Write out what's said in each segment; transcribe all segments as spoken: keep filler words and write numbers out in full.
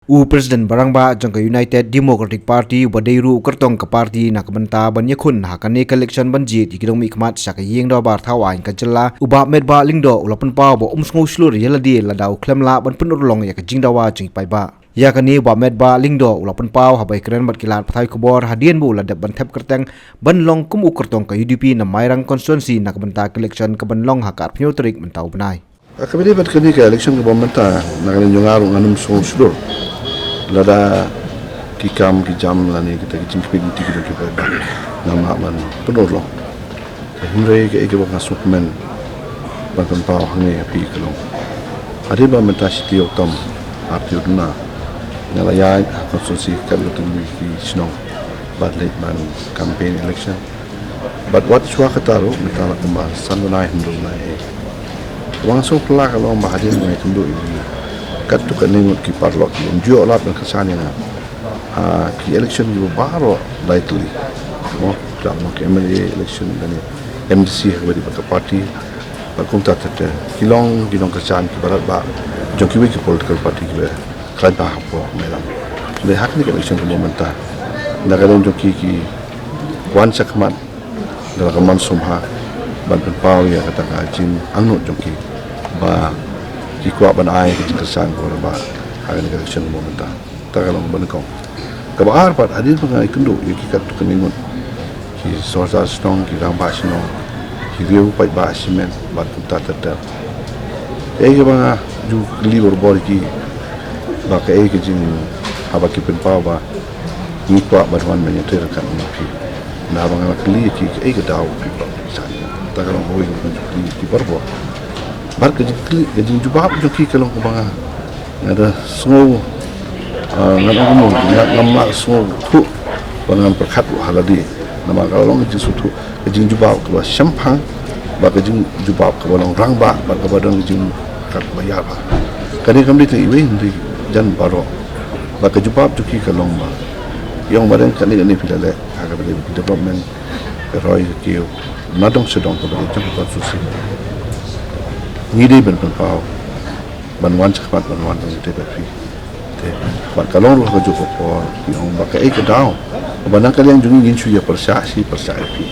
U President ba rangbah jong ka United Democratic Party uba dei ruh u kyrtong ka party na ka bynta ban ïakhun ha kane ka election ban jied ïa ki nongmihkhmat sha ka ïing dorbar thaw aiñ ka jylla, u Bah Metbah Lyngdoh, u la pynpaw ba um sngew shlur ïa lade lada u khlem lah ban pynurlong ïa ka jingdawa jong ki paidbah. Ïa kane u Bah Metbah Lyngdoh u la pynpaw haba ïakren bad ki lad pathai khubor hadien ba u la dep ban thep kyrteng ban long kum u kyrtong ka U D P na Mairang constituency na ka bynta ka election kaban long ha ka arphew tarik mynta u bnai. Ka bynta bad kane ka election kaba mynta, na ka liang jong nga ruh ngan ym sngew shlur lada ki kam ki jam lane kita ki jingkyrpad ki dei ki paidbah, ngam lah ban pynurlong. Hynrei kaei kaba nga sngewkmen ban pynpaw hangne ha phi ka long, hadien ba mynta shi taïew tam, ar taïew duna nga la ïaid ha constituency katto katne ki shnong bad leit ban campaign election. Bad wat shuwa kata ruh mynta la kumba san bnai hynriew bnai. Kaba nga sngewphylla ka long ba hadien ba nga ïakynduh ïa ki katto katne ngut ki paralok ki bym ju ïoh lad ban kyrshan ïa nga ha ki election kiba baroh lai tylli, mo, ka long ki M L A election lane M D C ha kaba ïadei bad ka party, bad kumta ter ter ki long ki nongkyrshan kiba radbah jong kiwei ki political party kiba khlaiñ bha hapoh Mairang. Hynrei ha kane ka election kaba mynta, na ka liang jong ki, ki wan shakhmat da la ka mon sngewbha ban pynpaw ïa kata ka jingangnud jong ki ba ki kwah ban ai ka jingkyrshan kaba radbah ha kane ka election kaba mynta. Kata ka long kaba nyngkong. Kaba ar pat, hadien ba nga ïakynduh ïa ki katto katne ngut ki sordar shnong, ki rangbah shnong, ki riew paidbah shimet bad kumta ter ter, kaei kaba nga ju kylli barabor ïa ki ba kaei ka jing, haba ki pynpaw ba ngi kwah ban wan ban ïatrei ryngkat bad phi, naba nga la kylli ïa ki kaei ka daw phi ba phi shan. Kata ka long kawei ka jingkylli ïa ki barabor. Bad ka jingkylli, ka jingjubab jong ki ka long kaba nga, nga da sngew, ah, ngan ong kumno, nga, ngam lah sngewthuh ba ngan pyrkhat ruh ha lade. Namar ka long ka jingsngewthuh, ka jingjubab kaba shemphang bad ka jingjubab kaba long rangbah bad kaba don ka jingpyrkhat kaba ïar bha. Kane kam dei tang iwei, hynrei jan baroh. Bad ka jubab jong ki ka long ba, ïa ong ba dang katne katne phi la leh ha kaba dei development, ka roi ka kiew, nadong shadong kaba dei jong ka constituency, ngi dei ban pynpaw ban wan shakhmat, ban wan ban ïatrei bad phi. Te bad ka long ruh ha kajuh ka por, ïa ong ba kaei ka daw ba na ka liang jong ngi ngin shu ïa pyrshah shi pyrshah ïa phi.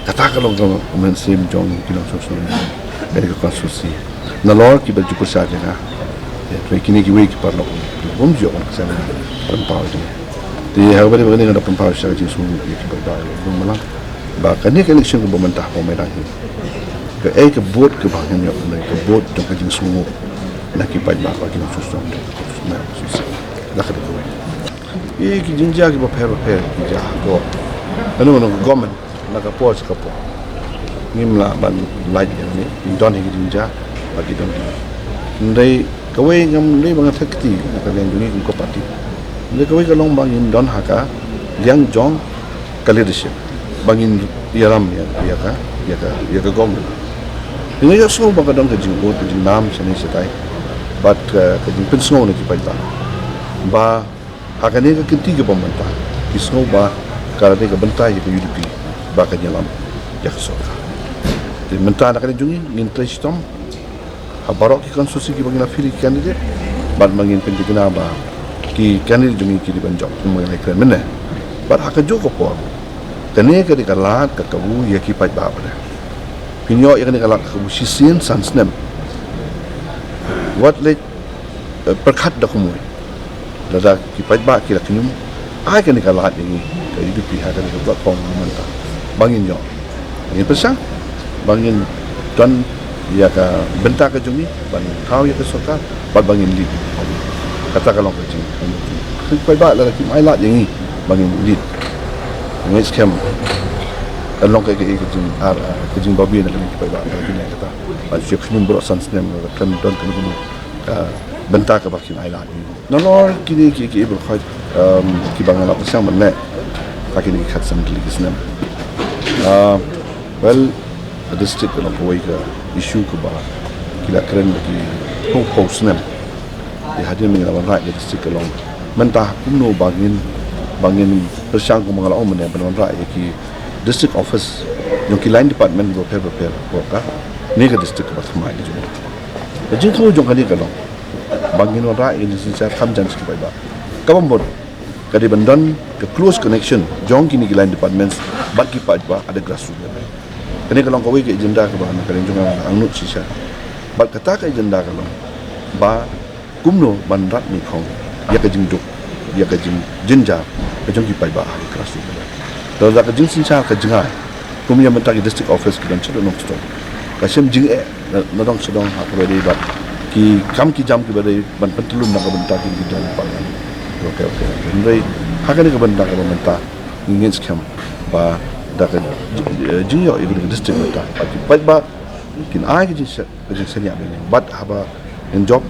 Kata ka long ka mynsiem jong ki nongshong shnong kane ka constituency. Nalor kiba ju pyrshah ïa nga, te hynrei kine kiwei ki paralok bym ju ïoh ban kyrshan, pynpaw ïa nga. Te ha kaba dei ba kane nga da pynpaw sha ka jingsngew ïa ki paidbah ïa u Balang ba kane ka election kaba mynta hapoh Mairang hi, kaei ka vote kaba ngin ïoh, ka vote jong ka jingsngew na ki paidbah bad ki nongshong shnong jong ka constituency Mairang constituency. La ka dei kawei. Ïa ki jingjia kiba pher bapher ki jia hapoh kano kano ka government, na ka por sha ka por. Ngim lah ban lait ïa kane, ngim don hi ki jingjia ba ki don hi. Hynrei kawei ngam dei ba nga theh kti na ka liang jong ngi kum ka party. Hynrei kawei ka long ba ngin don ha ka liang jong ka leadership ba ngin ïalam ïa, ïa ka, ïa ka, ïa ka government. Nga ïohsngew ba ka don ka jingud, ka jingnam shane shatai bad ka, ka jingpynsngew na ki paidbah ba ha kane ka kynti kaba mynta ki sngew ba ka la dei ka bynta ïa ka U D P ba kan ïalam ïa ka sorkar. Te mynta na ka liang jong ngi ngin trei shitom ha baroh ki constituency kiba ngi la field ïa ki candidate bad ba ngin pynthikna ba ki candidate jong ngi ki dei ban jop kumba ngi la kren mynne. Bad ha kajuh ka por, kane ka dei ka lad ka kabu ïa ki paidbah ba dei. Phin ïoh ïa kane ka lad ka kabu shisien san snem. Wat leh, eh, pyrkhat da kumno. Lada ki paidbah ki la kynmaw, ai kane ka lad ïa ngi ka U D P ha kane ka platform mynta ba ngin ïoh, ba ngin pyrshang, ba ngin don ïa ka bynta ka jong ngi ban thaw ïa ka sorkar bad ba ngin lead. Kata ka long ka jing, ki paidbah lada kim ai lad ïa ngi ba ngin lead, nga ngeit skhem kan long ka, ka, ka jing ar, ka jingbabe na kane ki paidbah ba ngin ïa kata. Ba shu kynmaw baroh san snem lada khlem don kano kano ka bynta kaba kin ai lad. Nalor kine ki, ki, ki ba khot, um, kiba nga la pyrshang ban leh ha kine ki khatsan tylli ki snem. Ah, well, ka district ka long kawei ka issue kaba ki la kren ki phew phew snem. Te hadien ba ngi la wanrah ïa ka district ka long mynta kumno ba ngin, ba ngin pyrshang kumba nga la ong mynne ban wanrah ïa ki district office jong ki line department bapher bapher hapoh kane ka district kaba thymmai ka jong ngi. Ka jingthmu jong kane ka long ba Ba ngin wanrah ïa ka jingsynshar kham jan sha ki paidbah. Kaba mut ka dei ban don ka close connection jong kine ki line departments bad ki paidbah at the grassroots level. Kane ka long kawei ka agenda kaba na ka liang jong nga nga angnud shisha. Bad kata ka agenda ka long ba kumno ban rat nyngkong ïa ka jingduk, ïa ka jingjynjar ka jong ki paidbah ha ka grassroots level. Lada ka jingsynshar ka jngai, kum ïa mynta ki district office ki don shaduh Nongstoiñ, ka shem jingeh na, na dong sha dong ha kaba dei bad ki kam ki jam kiba dei ban pyntyllun na ka bynta ki, ki don parliament. Okay, okay, okay. Hynrei ha kane ka bynta kaba mynta ngi ngeit skhem ba da ka jing, eh, jingïoh ïa ka district mynta bad ki paidbah kin ai ka jingshaniah, ka jingshaniah biang bad haba ngin jop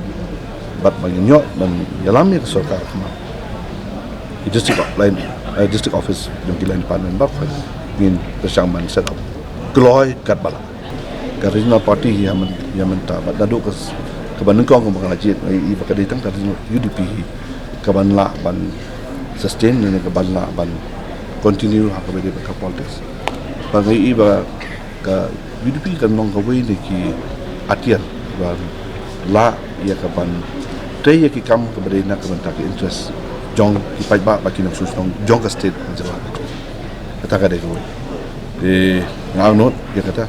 bad ba ngin ïoh ban ïalam ïa ka sorkar khmat, ki district line, eh, district office jong ki line department baroh khoit ngin pyrshang ban set up kloi katba lah. Ka regional party hi ha myn-, ha mynta bad naduh ka s-, kaba nyngkong kaba nga la jied, nga ïohi ba ka dei tang ka regional U D P hi kaban lah ban sustain ne kaban lah ban continue ha kaba dei bad ka politics. Bad nga ïohi ba ka U D P kan long kawei na ki atiar ba lah ïa kaban trei ïa ki kam kaba dei na ka bynta ki interest jong ki paidbah bad ki nongshong shnong jong ka state ka jylla. Kata ka dei kawei. Te nga angnud ïa kata.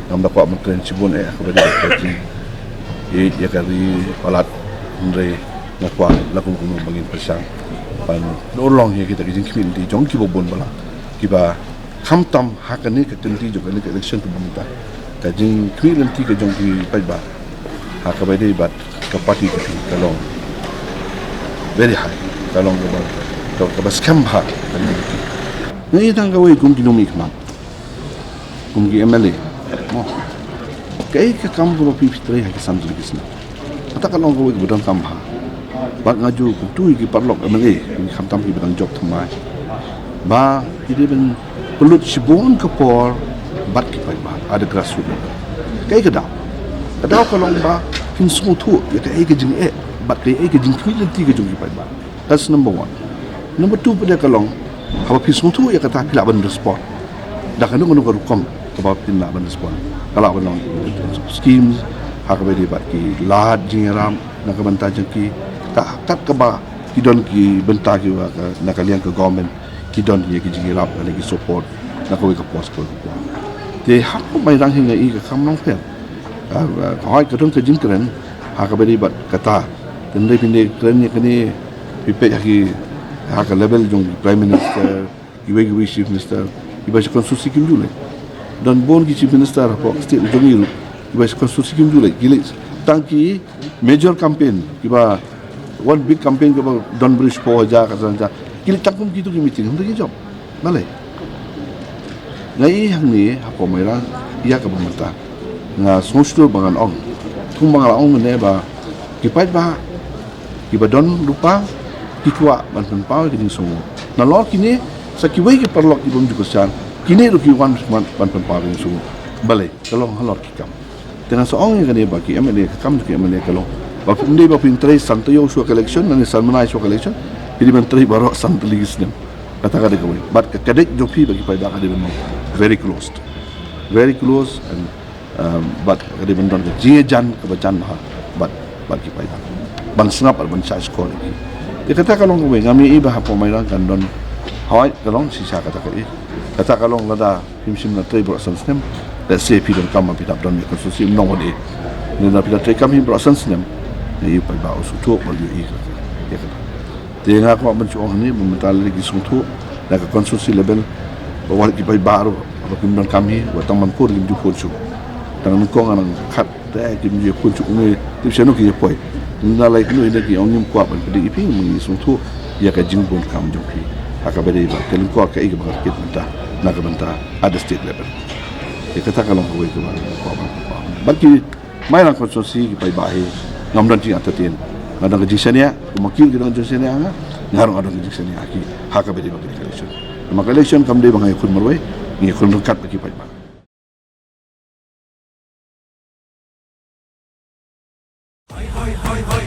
Ngam da kwah ban kren shibun eh kaba dei ka jing, eh, ïa ka ri palat, hynrei nga kwah la kum kum ba ngin pyrshang ban urlong ïa kita ki jingkhmih lynti jong kiba bun ba la, kiba khamtam ha kane ka kynti jong kane ka election kaba mynta. Ka jingkhmih lynti ka jong ki paidbah ha kaba dei bad ka party ka long very high, ka long kaba, ka, kaba skhem bha. Nga ïa tang kawei kum ki nongmihkhmat, kum ki M L A, mo, kaei ka kam kaba phi, phi trei ha ki san tylli ki snem? Kata ka long kawei kaba donkam bha. Bad nga ju kyntu ïa ki paralok M L A, ki khamtam kiba dang jop thymmai, ba ki dei ban pynlut shibun ka por bad ki paidbah at the grassroots level. Kaei ka daw? Ka daw ka long ba phin sngewthuh ïa kaei ka jingeh bad kaei ka jingkhmih lynti ka jong ki paidbah. That's number one. Number two pat ka long, haba phi sngewthuh ïa kata phi lah ban respond da kano kano ka rukom kaba phin lah ban respond. Ka lah ban long in terms of schemes, ha kaba dei bad ki lad jingïarap na ka bynta jong ki, kat, kat kaba ki don ki bynta kiba ka, na ka liang ka government ki don ïa ki jingïarap lane ki support na kawei ka por sha kawei ka por. Te hapoh Mairang hi nga i ka kam long pher. Ah, ah, hooid ka don ka jingkren ha kaba dei bad kata. Te hynrei phin dei kren ïa kane, phi peit ha ki, ha ka level jong Prime Minister, kiwei kiwei Chief Minister, kiba sha constituency kim ju leit. Don bun ki Chief Minister hapoh state jong ngi ruh kiba sha constituency kim ju leit. Ki leit tang ki major campaign, kiba one big campaign kaba don briew shiphew hajar, ka san hajar. Ki leit tang kum kitu ki meeting, hynrei ki jop. Balei? Nga i hangne hapoh Mairang ïa kaba mynta nga sngewshlur ba ngan ong, kumba nga la ong mynne ba ki paidbah kiba don lypa ki kwah ban pynpaw ïa ka jingsngewnguh. Nalor kine sa kiwei ki paralok ki bym ju kyrshan, kine ruh ki wan khmat ban pynpaw ïa ka jingsngewnguh. Balei? Ka long halor ki kam. Te nga sa ong ïa kane ba ki M L A, ka kam ki M L A ka long ba phin dei ba phin trei san taïew shuwa ka election, lane san bnai shuwa ka election, phi dei ban trei baroh san tylli ki snem. Kata ka dei kawei. Bad ka connect jong phi bad ki paidbah ka dei ban long very close. Very close and, um, bad ka dei ban don ka jingïajan kaba jan bha bad, bad ki paidbah. Ban sngap bad ban shah shkor ïa ki. Te kata ka long kawei, ngam i ba hapoh Mairang kan don, hooid ka long shisha kata ka i. Kata ka long lada phim shym la trei baroh san snem. Let's say phi donkam ba phi dap don ïa ka constituency, ym nong wat eh. Lada phi la trei kam hi baroh san snem, nga i paidbah u sngewthuh bad u ïohi ïa kata. Te nga kwah ban shu ong hangne ba mynta lada ki sngewthuh na ka constituency level, ba wat ki paidbah ruh ba kim donkam hi, wat tang ban phone kim ju phone shuh. Tang nyngkong nga nang khat te kim ju phone shuh, kumne tip shano ki ïa poi. Mynta lada kino kino ki ong ngim kwah ban pyndik ïa phi, ngi sngewthuh ïa ka jingbun kam jong phi ha kaba dei bad ka lyngkor kaei kaba nga kit mynta na ka bynta at the state level. Ïa kata ka long kawei kaba nga kwah ban, kwah ban. Bad ki Mairang constituency ki paidbah hi, ngam don jingentertain. Nga don ka jingshaniah, kum ma ki ki don ka jingshaniah ha nga, nga ruh nga don ka jingshaniah ha ki, ha kaba dei bad ka election. Namar ka election kam dei ba nga ïakhun marwei, nga ïakhun ryngkat bad ki paidbah. Hoi, hoi, hoi, hoi.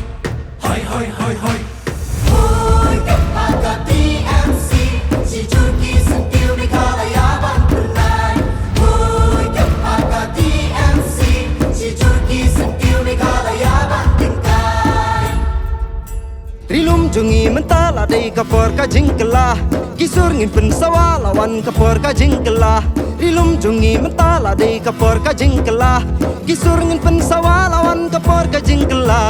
Hoi, hoi, hoi, hoi. Hoi, ka pa ka T M C, shi jur ki syntiew Meghalaya ban pynlait. Hoi, ka pa ka T M C, shi jur ki syntiew Meghalaya ban pynlait. jong ngi mynta la dei ka por ka jingkylla. Ki sur ngin pynsawa la wan ka por ka jingkylla. Ri lum jong ngi mynta la dei ka por ka jingkylla. Ki sur ngin pynsawa la wan ka por ka jingkylla.